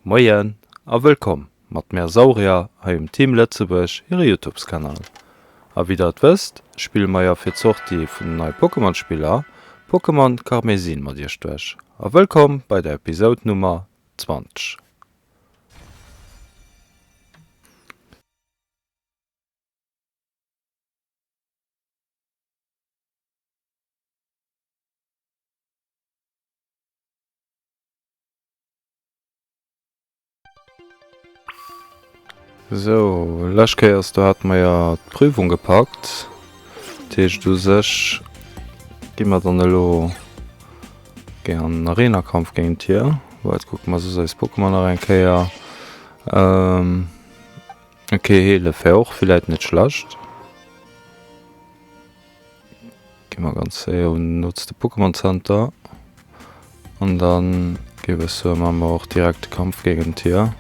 Moien a wëllkomm mat mär Saurier hei um Team Lëtzebuerg hire Youtubes Kanal. A wéi der et wësst spille mer jo fir d'Sortie vun den neie Pokémon Spiller Pokémon Karmesin mat iech duerch. A wëllkomm bei der Episode Nummer 20. Sou, lescht Kéiers do hate mer jo d'Prüfung gepackt. Dat heescht u sech gi mer dann elo gär an den Arena-Kampf géint hir. Waart, kucke mer soss eis Pokémon nach eng Kéier. Ok, heele wär och villäit net schlecht. Gi mer ganz séier un den nootste Pokémon Center. An dann géif ech soen, maache mer och direkt de Kampf géigent hir.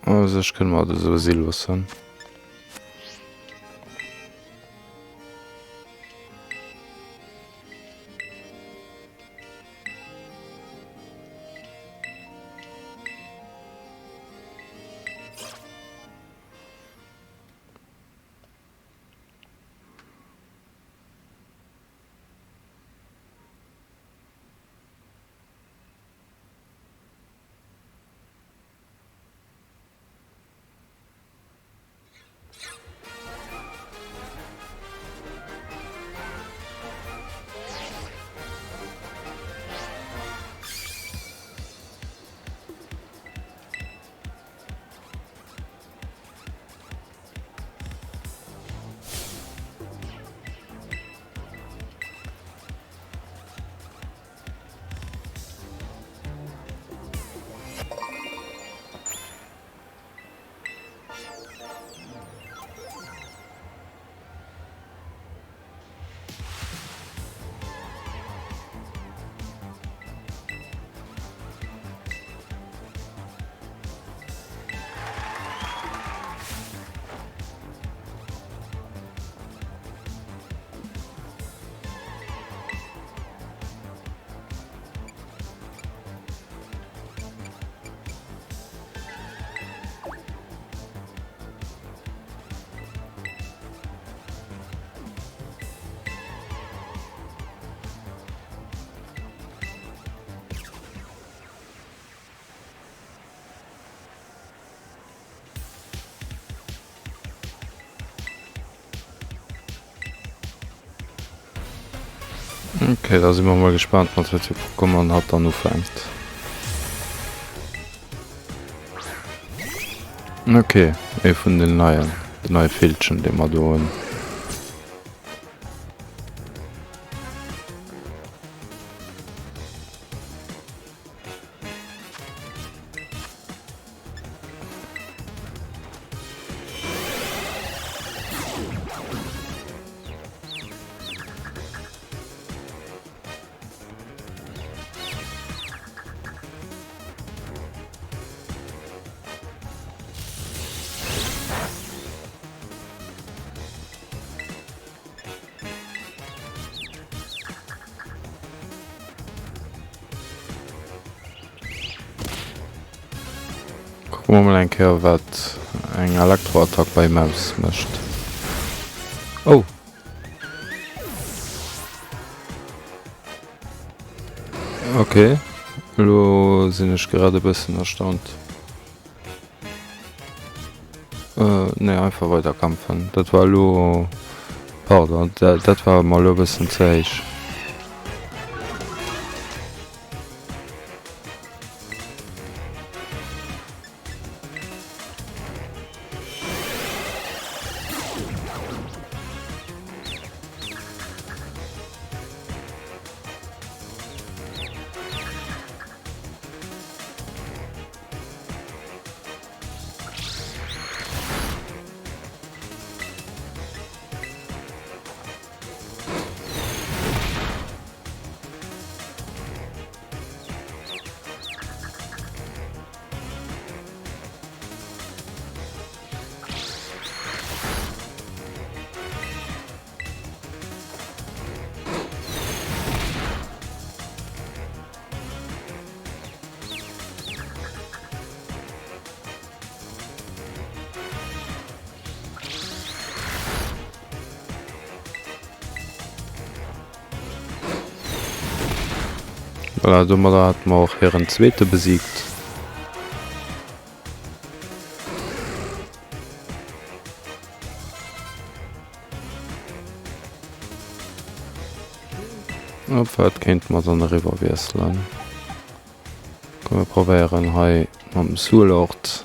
U sech kënne mer et esou si loossen. Ok, da si mer mol gespaant mat wat fir Pokémon hatt dann ufänkt. Ok, ee vun den neien, den neie Villchen dee mer do hunn. Kucke mer mol eng Kéier wat eng Elektroattack bei Maus mécht. Oh! Ok, elo sinn ech grad e bëssen erstaunt. Nee, einfach weider kämpfen. Dat war elo, pardon, dat war mer elo e bëssen ze héich. Voilà, domadder hate mer och hiren zweete besiegt. Op wat kéinte mer dann eriwwer wiesselen? Komm mir probéieren hei mam Sulord.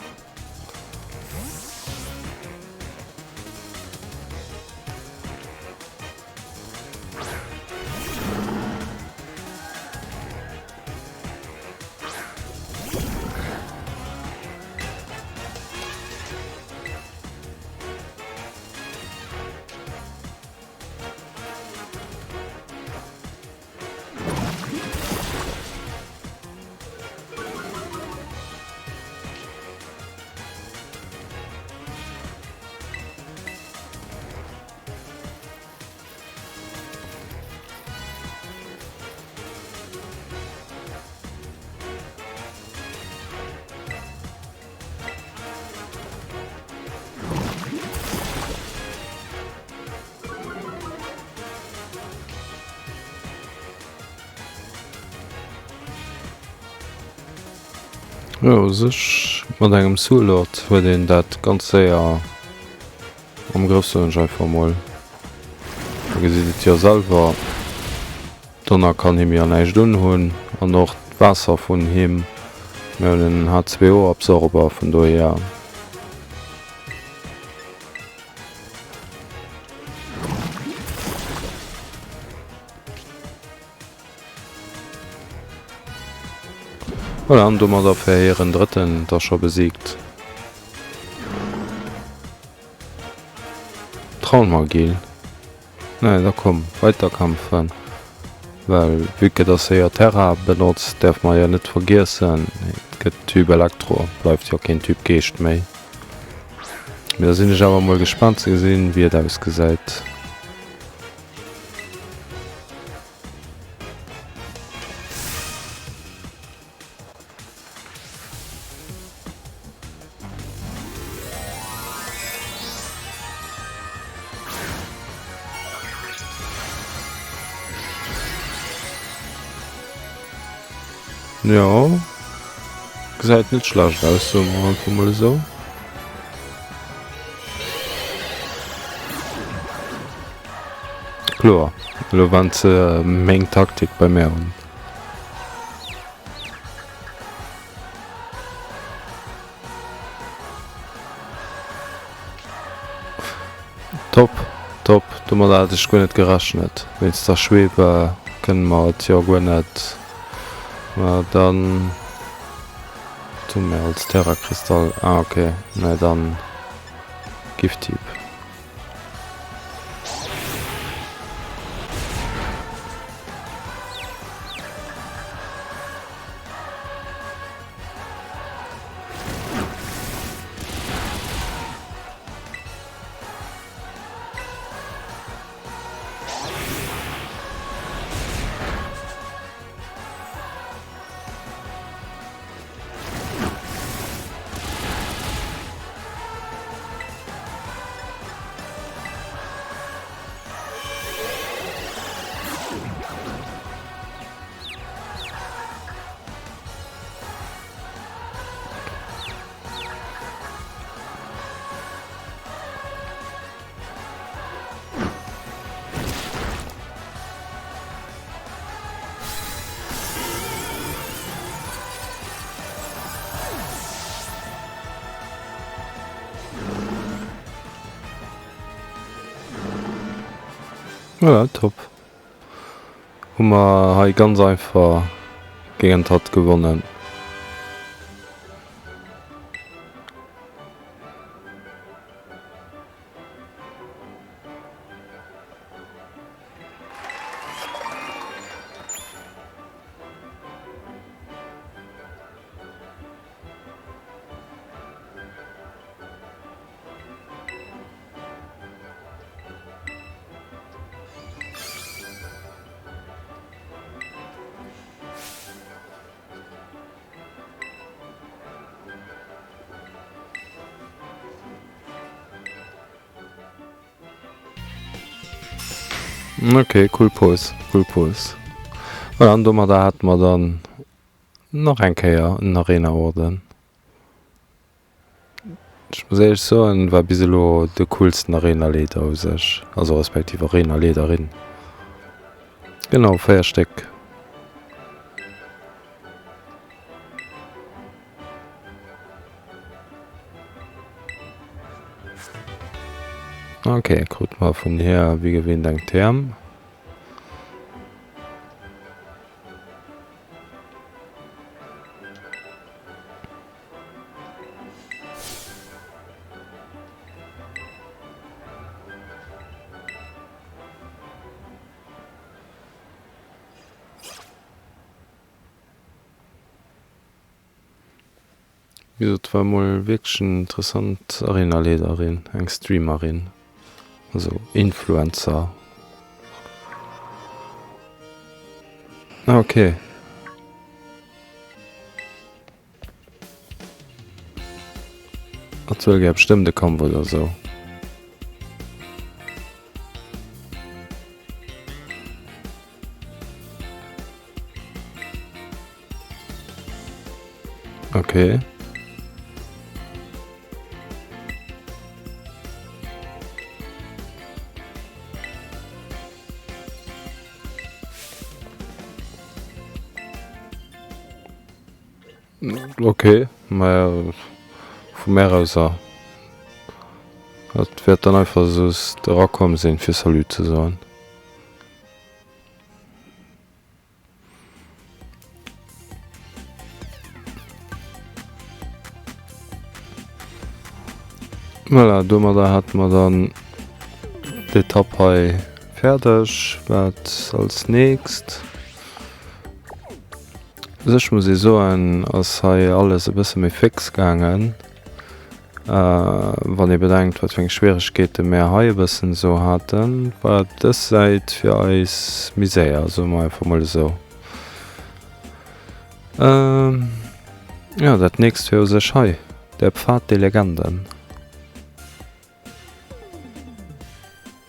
Jo, u sech mat engem Sulord huet een dat ganz séier am Grëff, soen ech einfach mol. Da gesitt et jo selwer, Donner kann him jo näischt unhunn an och d'Waasser vun him, mir hunn en H2O-Absorber, vun dohier. Voilà, an domadder fir hiren drëtten da scho besiegt. Traunmagil. Nee, da komm, weiterkämpfen. Well vue que dass se jo Terra benotzt, däerfe mer jo net vergiessen, et gëtt Typ Elektro, bleift jo keen Typ Geescht méi. Mee da sinn ech awer mol gespaant ze gesinn, wéi et ausgesäit. Jo, gesäit net schlecht aus, soe mer einfach mol esou. Kloer, elo wennt se meng Taktik bei mär un. Top, top, domadder hat ech guer net gerechnet. Wéinst der Schwebe kënne mer et jo guer net. Ma dann, wat hu mir als Terrakristall? Ah ok, nee dann Gifttyp. Voilà, top. Hu mer hei ganz einfach géint hatt gewonnen. Ok, cool Pose, cool Pose. Voilà, an domadder hate mer dann nach eng Kéier en Arena-Orden. Ech muss éierlech soen, war bis elo de coolsten Arena-Leader u sech, also respektiv Arena-Leaderin. Genau, 4 Stéck. Ok, krut mer vun hir wéi gewinnt eng TM. Wéi gesot, war mol wierklech en interessant Arena-Leaderin, eng Streamerin, also Influencer. Ah, okay. Aktuell gär bestëmmt e Kampf oder sou. Okay. Ok, maja vu mär aus a. Et wäert dann einfach just erakomm sinn fir Salut ze soen. Voilà, domadder hate mer dann d'Etapp hei fäerdeg. Wat als nächst? U sech muss ee soen, ass hei alles e bësse méi fix gaangen. Wann ee bedenkt, wat fir eng Schwieregkeete mär hei e bëssen esou haten, war dës Säit fir eis méi séier, soe mer einfach mol esou. Jo, dat nächst wier u sech hei, der Pfad der Legenden.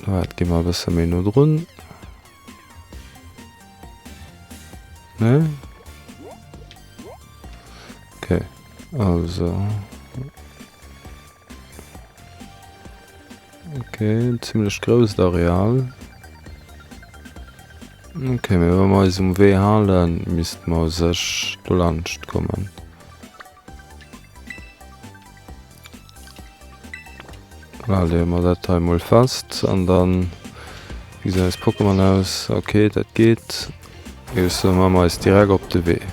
Dat gi mer e bësse méi no drun. Ne? Okay, also. Okay, en zimmlech grousst Areal. Okay, mee wa mer eis um Wee halen, misste mer u sech dolaanscht kommen. Voilà, leeë mer dat hei mol fest an dann, wéi gesinn eis Pokémon aus? Ok, dat geet. Géif soen, maache mer eis direkt op de Wee.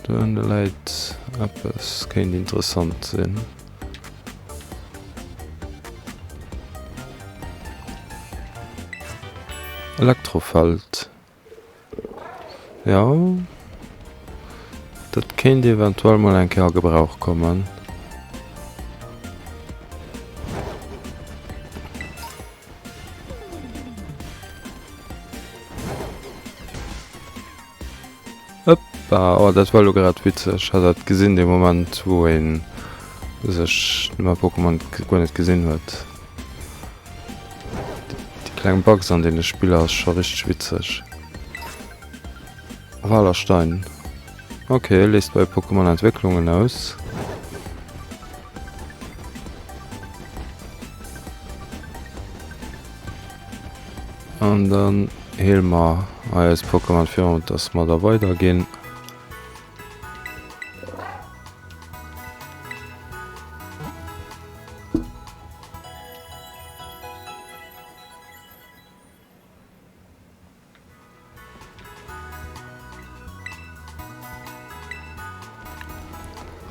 Do ënne läit eppes, kéint interessant sinn. Elektrofeld. Jo, dat kéint eventuell mol eng Kéier a Gebrauch kommen. Ëppa, oh dat war elo grad witzeg, hat dat gesinn dee Moment wou een sech mäi Pokémon guer net gesinn huet. Déi kleng Bugs an deene Spiller ass scho richteg witzeg. Ovaler Stein, ok, léist bei Pokémon Entwécklungen aus. An dann. Heele mer hei eis Pokémon virun dass mer da weider ginn.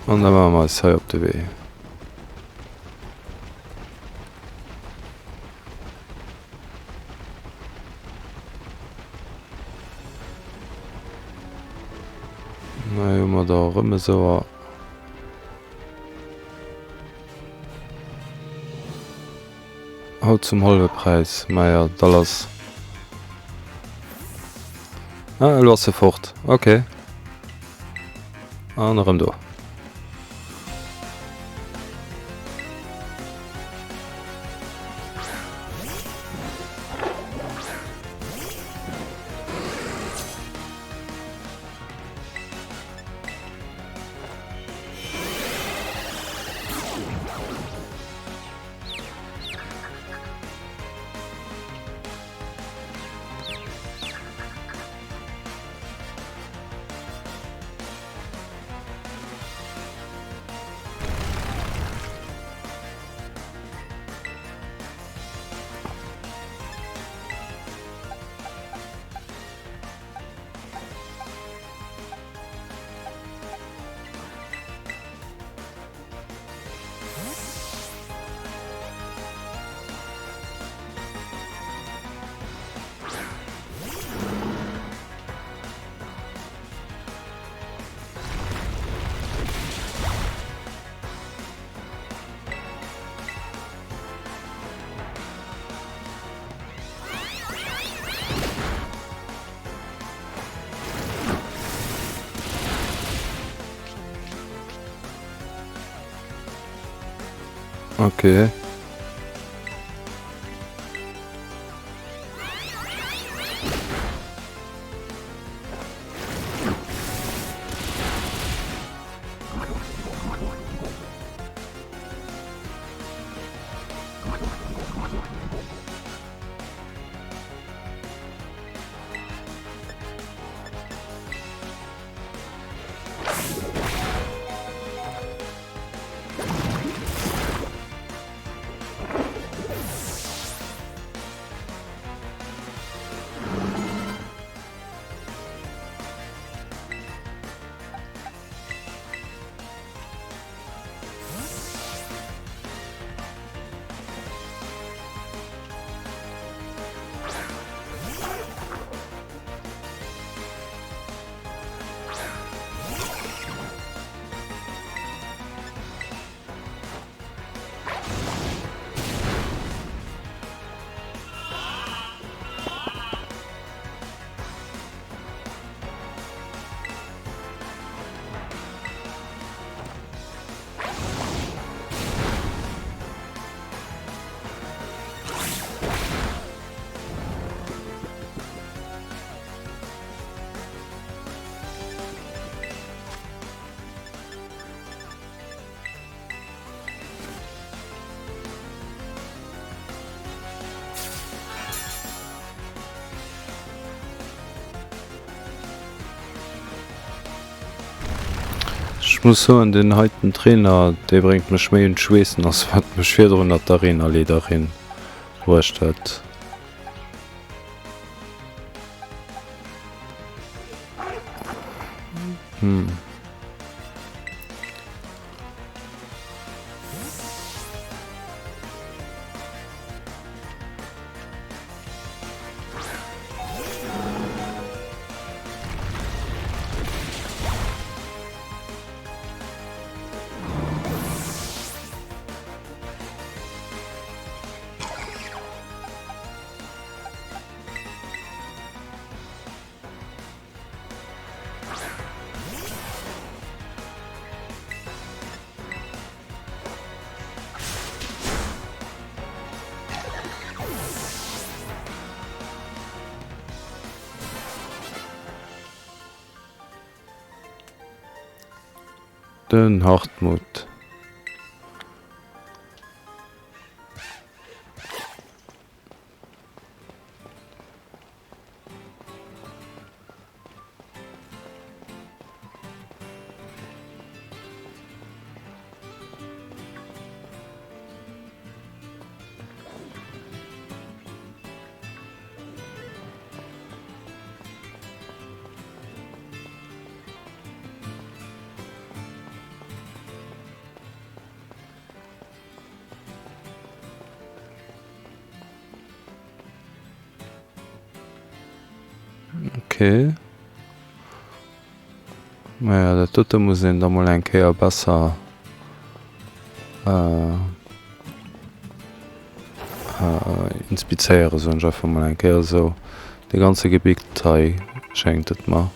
An da maache mer eis hei op de Wee. Hei hu mer da erëm esou e. Haut zum hallwe Präis, maja da lass. Ah, elo ass se fort, ok. An erëm do. Okay. Ech muss soen, deen heiten Trainer, dee bréngt mech méi un d'Schweessen, ass wat mech virdrun an d'Arenaleaderin bruecht huet. Hm. Den Hartmut. Ok. Maja, dat dote muss een da mol eng Kéier besser inspizéieren, soen ech einfach mol eng Kéier esou. De ganze Gebitt hei schéngt et mer.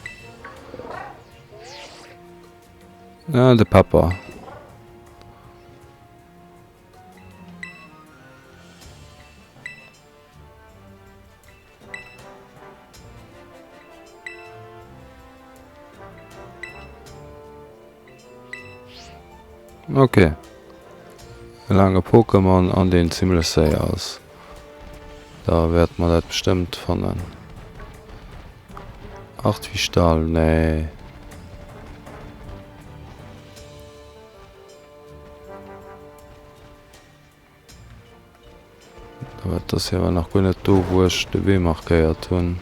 Ah, de Pepper. Ok. E laange Pokémon an deen zimlech séier ass. Da wäerte mer dat bestëmmt fannen. Artvistal, nee. Et ass jo awer nach guer net do wou ech de Wee markéiert hunn.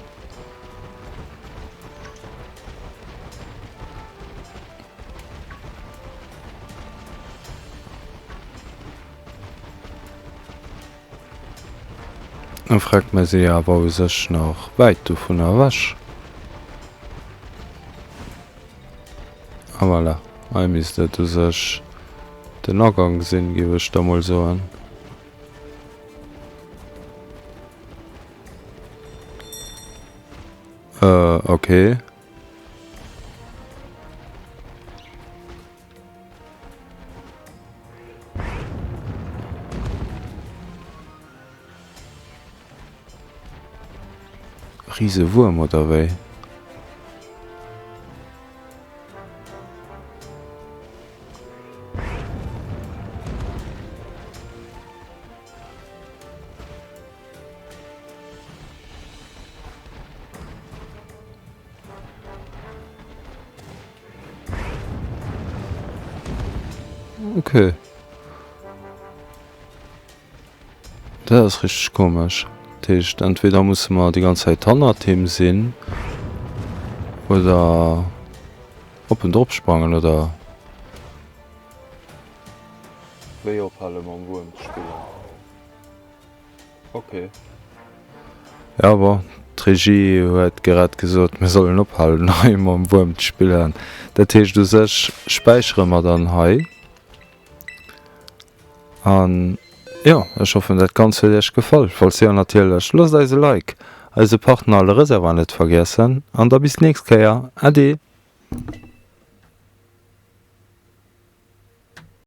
A freck mir si awer u sech nach wäit dovunner ewech. A voilà, hei misst et u sech den Agang sinn, géif ech da mol soen. Äh, okay. Riesewuerm oder wéi? Okay. Dat ass richteg komesch. Dat heescht, entweder musse mer déi ganz Zäit hannert him sinn oder op en drop sprangen oder. Wéi ophale mam Wuerm ze spillen? Ok. Ja bon, d'Regie huet grad gesot, mir sollen ophalen hei mam Wuerm ze spillen. Dat heescht u sech späichere mer dann hei. An jo, ech hoffen dat Ganzt huet iech gefall. Falls jo natierlech, loosst eis e Like, eise Partner Le Reservoir net vergiessen an da bis d'nächst Kéier. Ade!